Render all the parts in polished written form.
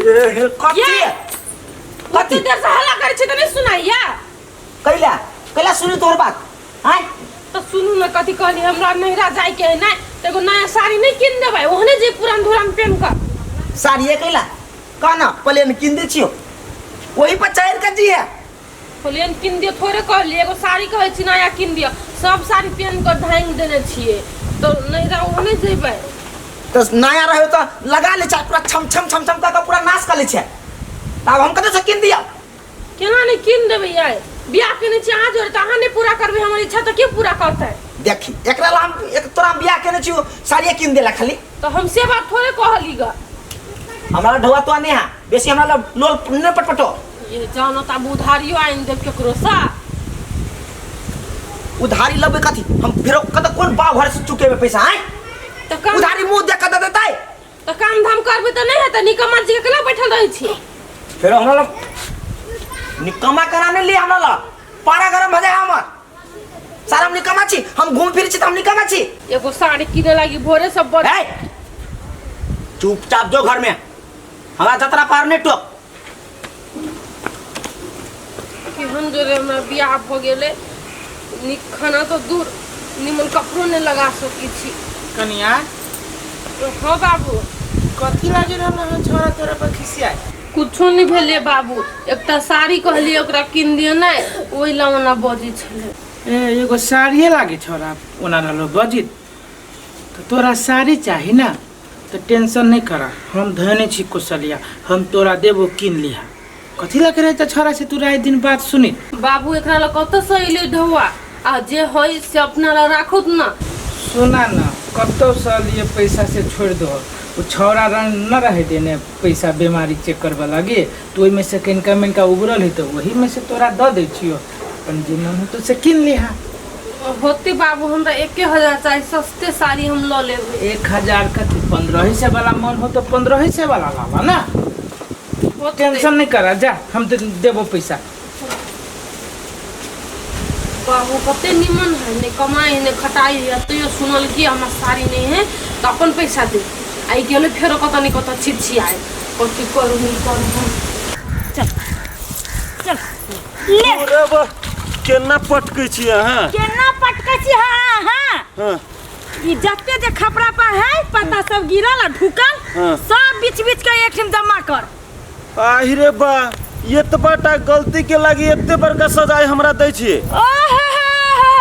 ए, कथी ये! कथी ओते देर से हल्ला करै छै तऽ नहि सुनाइया कैला कैला सुनी तोहर बात आय तऽ सुनू ने कथी कहली हमरा नैहरा जाइके है नहि तऽ एगो नया साड़ी नहि कीन देबै ओहने जे पुरान धुरान पेन कऽ साड़िए कैला कह ना प्लेन कीन दै छियो वही पर चढ़ के जी है प्लेन कीन दियौ थोड़े कहली एगो साड़ी कहै छी नया कीन दियौ सब साड़ी पेन कऽ ढांगि देने छियै तऽ नैहरा ओहने जेबै तो नया रहे तो लगा ले छै पूरा छम छम छम छम कऽ के पूरा नाश कर ले छै आब हम कतऽ से कीन दिया केना नहि कीन देबै यै बियाह केने छी अहाँ जोड़े तऽ अहाँ नहि पूरा करबै हमर इच्छा तऽ के पूरा करतै देखी एकरा ला हम एक तोरा हम बियाह केने छियो साड़िए कीन देला खाली तऽ हम से बात थोड़े कहली ग हमरा ढोआ तो नहीं है बेसी हमरा ला लोल नहीं पटपटो ये जानो तऽ आब उधारियो आनि देब केकरो सा उधारी लेबै कथी हम फेरो कत कोन बाप घर से चुकेबै पैसा आय तऽ काम उधारी मुंह देख के दे देतै तऽ काम धाम करबै तऽ नहि हेतै निकम्मा जी के केना बैठल रहै छी फेरो हमरा लग निकम्मा करा नहीं लिए हमरा लग पारा गरम भऽ जाए हमर सारा हम निकम्मा छी हम घूम फिर छी तऽ हम निकम्मा छी एगो साड़ी किने लागी भोरे सब बड़ ए चुपचाप जो घर में हमरा जतरा पार नहीं टोक केहन जोरे हमरा बियाह भऽ गेलै नीक खाना तऽ दूर निमन कपड़ो नहि लगा सकै छी कनिया हाँ बाबू कथी लागी रहल हन छोरा तोरा पर खिसियाए कुछो नहि भेलै बाबू एकटा साड़ी कहलियै ओकरा कीन दिअ नहि ओहि लए ओना बजै छलै ए एगो साड़िए लागी छोरा ओना रहलो बजित तो तोरा साड़ी चाही ना तो टेंशन नहीं करा हम धने छी कुशलिया हम तोरा देबो कीन लिहा कथी लगे रहे तो छोरा से तू रात दिन बात सुनी बाबू एकरा लए कतऽसँ एलै ढौआ आ जे होइ से अपना लए राखत ना सुना ना कतौ से लिए पैसा से छोड़ दो वो छौड़ा रंग न रहे देने पैसा बीमारी चेक करबा लगे तो ओहिमे से कनिका मनिका उबरल है तो वही में से तोरा दऽ दै छियो अपन जे मन होतो से कीन लिहा होते बाबू हमरा 1000 चाही सस्ते साड़ी हम लऽ लेबै 1000 कथी 15 सौ वाला मन हो तो 15 सौ वाला लावा ना होतै। टेंशन नहीं करा जा हम तो देबो पैसा बाबू कते निमन है ने कमाई है ने खटाई है तैयो सुनल कि हमर साड़ी नहीं है तो अपन पैसा दे आई गेलै फेरो कतऽ ने कतऽ छिछियाए कथी करू नहीं करू हम। चल चल ले अरे बा केना पटकै छी अहाँ केना पटकै छी हाँ हाँ हाँ ई जते जे खपरा पर है पत्ता सब गिरल आ ढुकल हाँ। सब बीच बीच के एक ठाम जमा कर आहि रे बा एतबा टा गलती के लागी एते बड़का सजाय हमरा दै छियै ओहो हो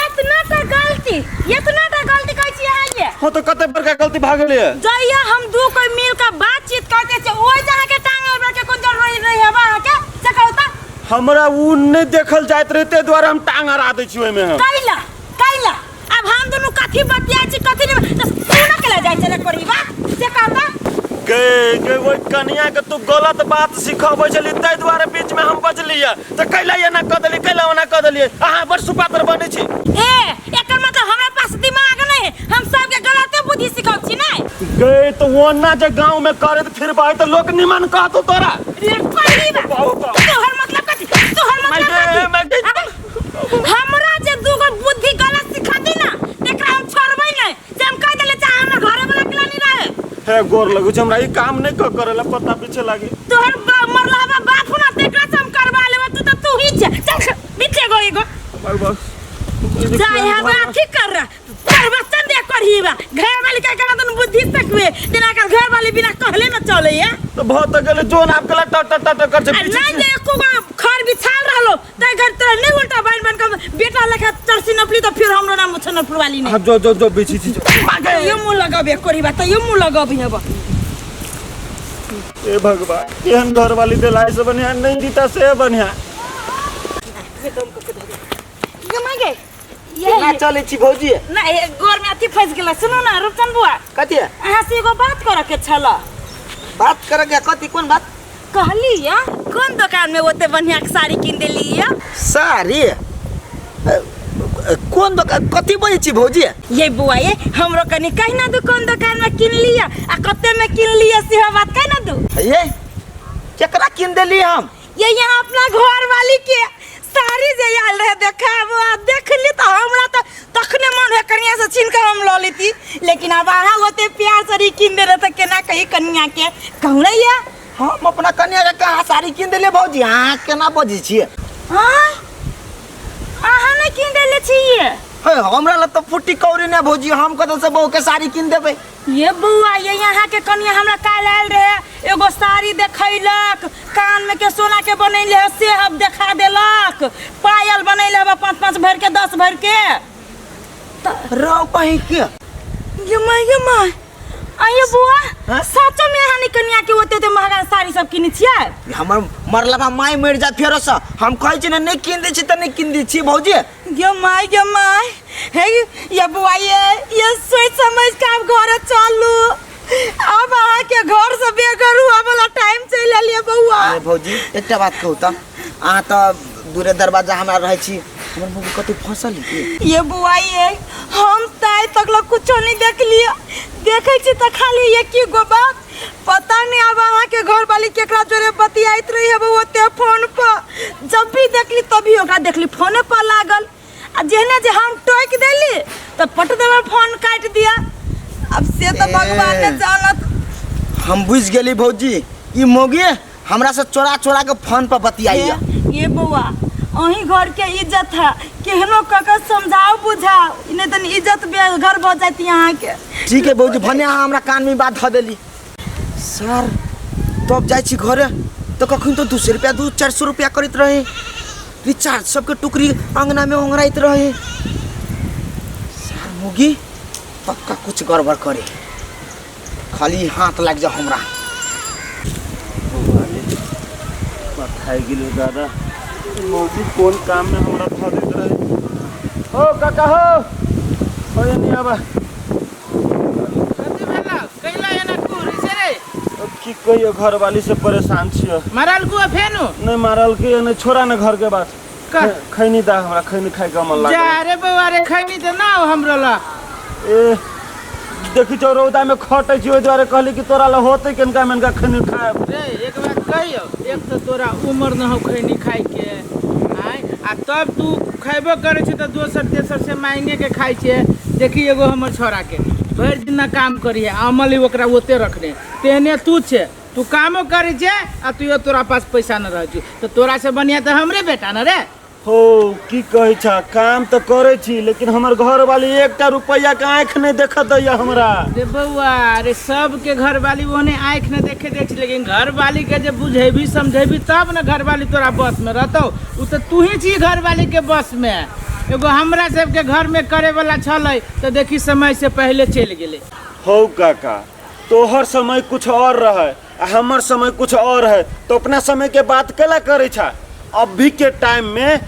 इतना टा गलती इतना टा गलती कहै छी अहाँ ये हाँ तो कते बड़का गलती भऽ गेलै जहिया हम दू कोई मिल के बातचीत करते छे ओहि जगह के टांग अड़बै के कोन जरूरी रही हवा अहाँ के से कहू त हमरा उ नहि देखल जाइत रहे ताहि दुआरे हम टांग अड़ा दै छी ओहिमे हम कैला कैला अब हम दुनू कथी बतियाइ छी कथी नहीं त सुन के ले जाइ छले कोरीबा से कहता गे गे ओहि कनिया के तू गलत बात सिखबै छली ताहि दुआरे बीच में हम बजलियै तऽ कैला एना कऽ देलियै कैला ओना कऽ देलियै अहाँ बड़ सुपात्र बनै छी ए एकर मतलब हमरा पास दिमाग नहीं है हम सबके गलते बुद्धि सिखाउ छी नहीं गे तऽ ओना जे गाँव में करैत फिरबै तऽ लोक निमन कहतो तोरा रे कोरीबा बाबू, बाबू। तोहर मतलब कथी तोहर मतलब माय गे, माय गे। कथी हमरा जे दूगो बुद्धि गलत सिखाती ना तेकरा हम छोड़बै नहीं से हम कह देले चाहे हमरा घरे वाला के नहीं रहे हे गोर लगै छै हमरा ई काम नहि कऽ करै ला पता पीछे लागी तोहर मरला बा बाप ना तेकरा से हम करवा लेब तू तो तू ही छे चल बीचे गो एगो बाबू जा यहाँ बा अथी कर रहा परवचन दे करही बा घर वाली के करा तन बुद्धि सकवे बिना कर घर वाली बिना कहले न चले या तो बहुत तो गेलै जोन आपके ला टट टट टट कर छै आ नहीं जे एको गो खर बिछाल रहलो तै घर तोरा नहीं उल्टा बन बन के बेटा लेखा चरसी नपली तो फिर हमरो नाम छन नपलवाली नहीं हाँ जो जो जो बिछी छी यो मुंह लगाबे करी बा त यो मुंह लगाबे हब ए भगवान केहन घर वाली देला से बढ़िया नहीं दीता से बढ़िया ये मांगे केना चलै छी भौजी ना ए गोर में अथी फंस गेला सुनू ना रूपचंद बुआ कथी अहाँ से एगो बात करे के छल बात करे के कथी कोन बात कहली या कोन दुकान में ओते बढ़िया के साड़ी किन देली या साड़ी कोन दोकान कथी बजै छी भौजी ये बुआ ये हमरो कनी कहि ना दू कोन दुकान में किन लिया आ कते में किन लिया सेहो बात कहि ना दू ये केकरा किन देली हम ये यहाँ अपना घर वाली के साड़ी जे आयल रहे देखाबो आ देखली तऽ हमरा तऽ तखने मन है कनिया से छीन के हम लऽ लेती लेकिन अब अहाँ ओते प्यार से कीन दे रहे तऽ केना कही कनिया के कहू नहीं ये हम अपना कनिया के कहाँ साड़ी कीन देलियै भौजी अहाँ केना बजै छियै हाँ अहाँ नहीं कीन देले छियै हे हमरा लग तऽ फुट्टी कौड़ी नहि भौजी हम कतऽ से बहू के साड़ी कीन देबै ये बौआ ये यहाँ के कनिया हमरा काल्हि आयल रहे एगो साड़ी देखैलक कान में के सोना के बनैले है से हम देखा देलक पायल बनैले है पाँच पाँच भर के 10 भर के रौ कहीं के ये माय ये माय आइए बुआ हाँ? सचो में अहाँ कनिया के ओते ओते महंगा साड़ी सब किनै छियै हमर मरलबा माय मरि जा फेरो से हम कहै छी ने नहि कीन दै छी तऽ नहि कीन दै छी भौजी ये माय ये माय हे ये बुआ ये सोच समझ के आप घर चलू अब अहाँ के घर से बेघर हुआ वाला टाइम चलि एलियै बौआ अरे भौजी एकटा बात कहू तऽ अहाँ तऽ दूरे दरवाजा हमरा रहै छी हमर मम्मी कतौ फंसल है की ये बुआ ये हम तऽ आइ तक लग कुछो नहीं देखलियै देखै छी तऽ खाली एक ही गो बात पता नहीं अब अहाँ के घर वाली केकरा जोरे बतियाइत रही है ओते फोन पर जब भी देखली तभी ओकरा देखली फोने पर लागल आ जेहने जे हम टोकि देली तऽ पट देबे फोन काटि दिया अब से तऽ भगवान ने जानत हम बुझि गेली भौजी ई मौगी हमरा से चोरा चोरा के फोन पर बतियाइया ये बौआ अहीं घर के इज्जत है केहनो कऽ के समझाओ बुझाओ नहीं तऽ इज्जत बेघर भऽ जाती अहाँ के ठीक है भौजी भने अहाँ हमरा कान में बात धऽ देली सर तब जाइ छी घरे तऽ कखन तऽ 200 रुपया 200-400 रुपया करैत रहे रिचार्ज सबके टुकड़ी अंगना में ओंगराइत रहे सर मुगी पक्का कुछ गड़बड़ करे खाली हाथ लागि जाओ हमरा खाइ गेलो दादा मौगी कोन काम में हमरा धऽ दैत रहे हो काका हो हो एनी आबा कथी भेलौ कैला एना कुहरै छै रे अब की कहियो घरवाली से परेशान छियो मारल कुआ फेनु नहीं मारल के नहीं छोड़ा ना घर के बात खैनी दा हमरा खैनी खाए के मन जा लागल रे बौआ रे खैनी त ना हो हमरो ला ए देखी चौ रौदा में खटै छी ओहि दुआरे कहली कि तोरा ला होतै केनका मेनका खैनी खाएब रे एक बात कहियो एक तो तोरा उम्र न हो खैनी खाए के आय आ तब तू खैबो करै छै तऽ दोसर तेसर से मांगे के खाइ छै देखी एगो हमर छोरा के भरि दिन ना काम करी है अमल ही ओकरा ओते रखने तेहने तू छे तू कामो करै छे आ तू तोरा पास पैसा न रहै छै तऽ तोरा से बढ़िया तऽ हमरे बेटा न रे हो की कहै छा काम तऽ करै छी लेकिन हमर घरवाली एकटा रुपैआ के आँखि नहि देखऽ दैया हमरा रे बौआ रे सबके घरवाली ओहने आँखि न देखे दै छै लेकिन घरवाली के जे बुझेबी समझेबी तब ने घरवाली तोरा बस में रहतौ उ तऽ तू ही छी घरवाली के बस में एगो हमरा सबके घर में करे वाला छलै तऽ देखी समय से पहले चलि गेलै हौ काका तोहर समय कुछ और रहे आ हमर समय कुछ और है तो अपना समय के बात केला करै छा अभी के टाइम में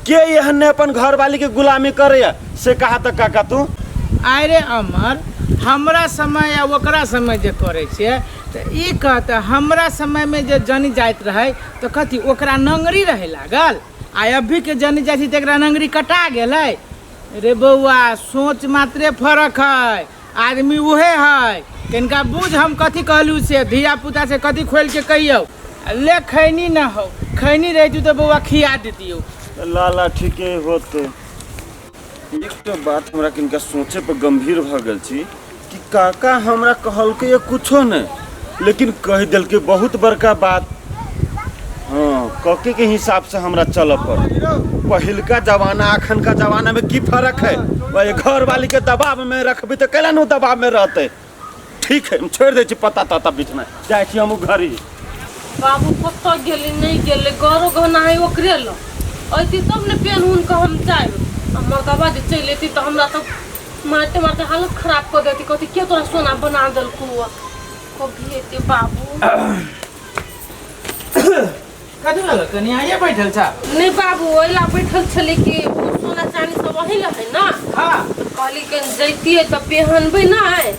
के एहन अपन घरवाली के गुलामी करैया से कहा तऽ काका तू आय रे अमर हमरा समय आ ओकरा समय जे करै छियै तऽ ई कहतै हमरा समयमे जे जनी जाइत रहै तऽ कथी ओकरा नंगरी रहै लागल आ अभीके जनी जाइ छै तऽ एकरा नंगरी कटा गेलै रे बौआ सोच मात्रे फरक है आदमी उहे है कनिका बुझ हम कथी कहलू से धिया पुता से कथी खोलि के कहियौ ले खैनी ना हो खैनी रहितू तऽ बौआ खिया देतियौ लाला ठीके होते एकटा बात हमरा किनका सोचे पर गंभीर भऽ गेल छी कि काका हमरा कहलकै ये कुछो नहि लेकिन कहि देलकै बहुत बड़का बात हाँ कके के हिसाब से हमरा चलऽ पड़त पहिलका जमाना अखनका जमाना में की फर्क है वही घर वाली के दबाव में रखबी तऽ कैला ने दबाव में रहते ठीक है हम छोड़ि दै छी पता तता बीच में जाइ छी हम घर ही बाबू कतऽ गेलै नहि गेलै गरो गहना है ओकरे लग अयती तब ने पेन उन के हम जायब आ मर्दबा जे चलि अयती तऽ हमरा तऽ मारते मारते हालत खराब कऽ देती कहती के तोरा सोना बना देलकौ कभी अयती बाबू कथी भेल कनि आइए बैठल छा नहि बाबू ओहि ला बैठल छलै कि सोना चानी सब वही ला है ना हाँ कहली कि जैतियै तऽ पेहनबै नहि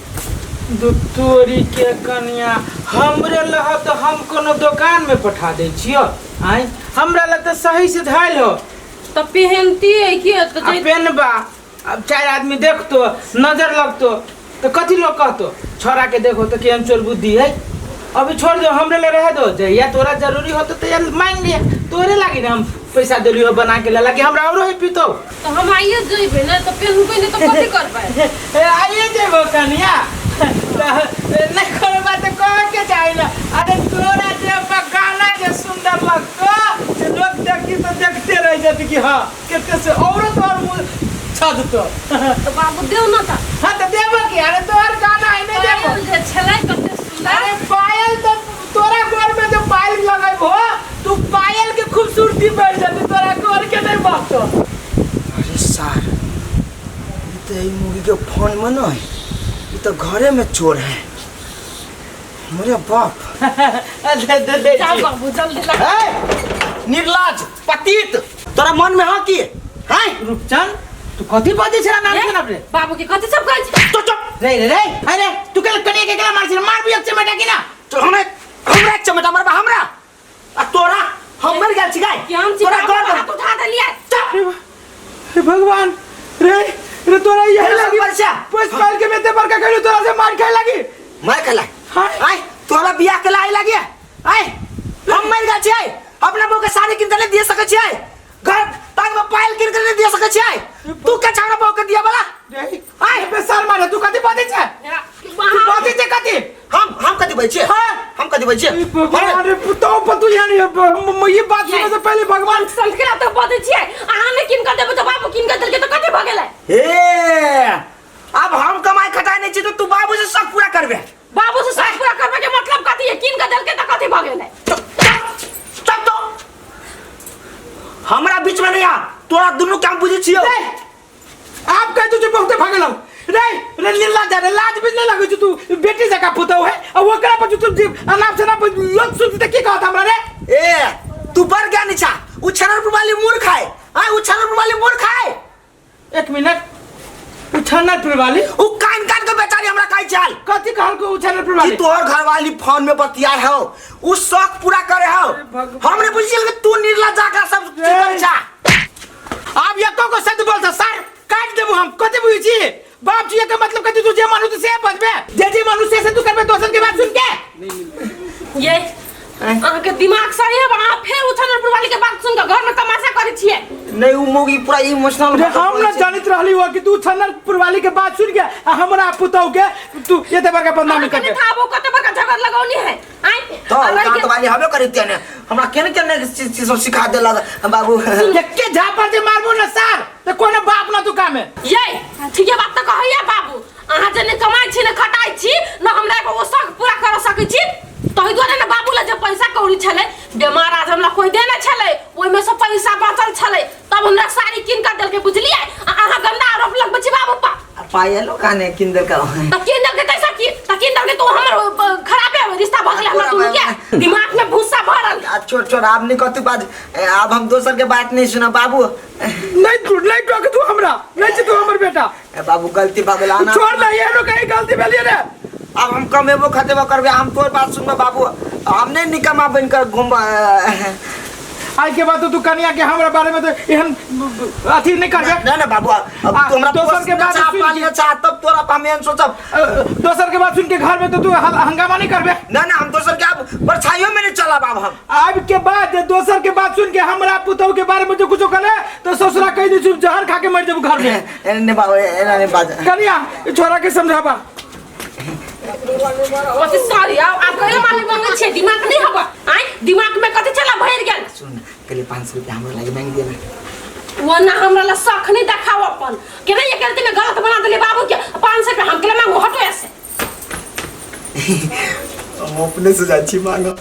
दू तोरी के कनिया हमरे लह तऽ हम कोनो दोकान में पठा दै छियो आय हमरा लग तऽ सही से धैल हो तऽ पेहनतियै कि तऽ आ पेनबा अब चार आदमी देखतो नजर लगतो तो कथी लोग कहतो छोरा के देखो तो केहन चोर बुद्धि है अभी छोड़ दो हमरे ले रहे दो जहिया तोरा जरूरी होतो तो यार मांग लिया तोरे लागी ना हम पैसा देलियो बना के लेला कि हमरा औरो है पीतो। तऽ हम आइए जइबै ने तऽ पेन्हबै नहि तऽ कथी करबै? ए, आइए जेबो कनिया तऽ नहि कोनो बात कह के चाही ना। अरे तोरा जे गाना जे सुंदर लगतो से लोग देखी तो देखते रह जाते कि हाँ कते से औरत और मुँह छजतो। तऽ बाबू देउ ने तऽ। हाँ तो देबो की, अरे तोहर गाना है नहीं देबो। पायल जे छलै कते सुंदर। अरे पायल तो तोरा गोर में जो पायल लगेबो तू पायल के खूबसूरती बढ़ जाती, तोरा गोर के नहीं बढ़तो। अरे सार, ई तो ई मुर्गी के फोन में न है, ई तो घरे में चोर है। मेरे बाप। दे दे दे। जाउ बाबू जल्दी लगा। ए, निर्लाज पतित, तोरा मन में है की हैं? रूपचंद तू कथी बजै छला नाम सुन अपने बाबू के कथी सब कहै छी? चुप चुप रे रे रे, अरे तू कल कनिया के केला मार छी, मार भी एक चमेटा की ना? तो हमरा हमरा एक चमेटा मारबा हमरा आ तोरा हम मर गेल छी गाय। कि हम छी तोरा बाबू घर हाथ उठा देलियै। चुप। हे भगवान रे रे, तोरा यही अरे लगी पैसा। पैसा पाल के बेते बड़का कहलु तोरा से मार खाए लगी। मार खाए लगी? हाँ। आय तोरा बियाह के लाई लगी। आय हम मर गेल छी, अपना बहू के साड़ी किन के नहीं दे सकै छी, घर टांग में पायल किन के नहीं दे सकै छी, तू के छाड़ा बहू के दिया वाला? रे आय बेसार मारे, तू कथी बाजै छै? तू बाजै छै कथी? हम कथी बाजै छियै? हाँ। हम कथी बाजै छियै? भगवान रे पुतौ पतु यानी ये बात सुनै से पहले भगवान संत के तऽ बजै छियै, अहाँ नहि किन कऽ देबै तऽ बाबू किन कऽ देलकै तऽ कथी भऽ गेलै? ए अब हम कमाई खटाई नहीं छी तो तू बाबू से सब पूरा करबे। बाबू से सब पूरा करबे के मतलब कथी है? किन कऽ देलकै तऽ कथी भऽ गेलै? चुप चुप तो हमरा बीच में नहीं आ, तोरा दुनू के हम बुझै छियौ। आप कह तू बहुते भगलौ रे रे, लीला जा रे, लाज भी नहीं लगै छै, तू बेटी जका पुतौ है आ ओकरा पर तू अनाप शनाप लोग सुनती त की कहत हमरा रे? ए तू बड़ ज्ञानी छा, उ छनरपुर वाली मूर्ख है। आ उ छनरपुर वाली मूर्ख है। एक मिनट, उ छनरपुर वाली उ कान कान के बेचारी हमरा कहै छल। कथी कहल को उ छनरपुर वाली? कि तोहर घर वाली फोन में बतियार हो, उ शौक पूरा करे हो। हमने बुझियल कि तू निर्लज्ज जाकर सब चिकन छा। आप एको को शब्द बोलता सर काट देबू हम। कथी बुझै छी बाप जी के मतलब कथी? तू जे मानू तू से बजबे, जे जे मानू से से तू करबे दोसर के बात सुन के। ये अहाँ के दिमाग सही है, अहाँ फेर उ छनरपुर वाली के बात सुन के घर में तमाशा करै छियै। नहीं उ मोगी पूरा इमोशनल रे, हम न जानैत रहली हो कि तू छनरपुर वाली के बात सुन के आ हमरा पुतौ के तू एते बड़का बदनामी अहाँ करबे। कने थाबो कते बड़का झगड़ लगौनी है। आँय, तो आ लड़की- कांत वाली हबे करिते ने हमरा केन केन चीज सब सिखा देलक बाबू। एके झापड़ जे मारबो न सर त कोनो बाप न तू कामे। ये ठीके बात त कहैया बाबू, अहाँ जे ने कमाइ छी ने खटाइ छी न हमरा एगो शौक पूरा कर सकै छी, तहि दुआरे ने बाबू लए जे पैसा कौड़ी छलै बेमार आज हमरा कोई देने छलै ओहिमे से पैसा बचल छलै तब हमरा साड़ी कीन कऽ देलकै, बुझलियै? आ अहाँ गंदा आरोप लगबै छी बाबू पर। पायलो काने किन देलकै? त कीन देलकै तैसा की? त कीन देलकै तो हमर खराबे रिश्ता भऽ गेलै हमरा दुनू के दिमाग में भूसा भरल। आ छोड़ छोड़, आब नहीं कथी बात, आब हम दोसर के बात नहीं सुना बाबू। नहीं तू नहीं टोक तू हमरा, नहीं छी तू हमर बेटा। ए बाबू गलती भऽ गेल, आना। छोड़ ना ये कहीं गलती भेलिए रे। अब हम कमेबो खटेबो करबे, हम तोर बात सुनबे बाबू, हम नहीं निकम्मा बनकर घूमब। आज के बाद तो तू कनिया के हमरा बारे में तो एहन अथी नहीं करबे। ना ना बाबू, अब तू हमरा दोसर के बात चाह सुन पाली चाह तब तोरा पर हम एहन सोचब। दोसर के बात सुन के घर में तो तू हंगामा नहीं करबे। ना ना हम दोसर के अब परछाइयों में नहीं चलब अब हम। अब के बाद दोसर के बात सुन के हमरा पुतहु के बारे में जो कुछो करे तो ससुरा कह दी चुप जहर खा के मर जेबू घर में। एने बाबू, एना नहीं बाज। कनिया छोरा के समझाबा। कथी सॉरी, आप कहियो माफी मांगै छियै, दिमाग नहीं हबा। आँय दिमाग में कथी छला भरि गेल? सुन कहलियै 500 रुपया हमरा लागी मांगि दिअ ना। वो ना हमरा ला शख नहीं देखाओ अपन के नहीं एक दिन गलत बना देले बाबू के 500 रुपया हम केला मांगू, हटो ऐसे। हम अपने से जाइ छी मांगो।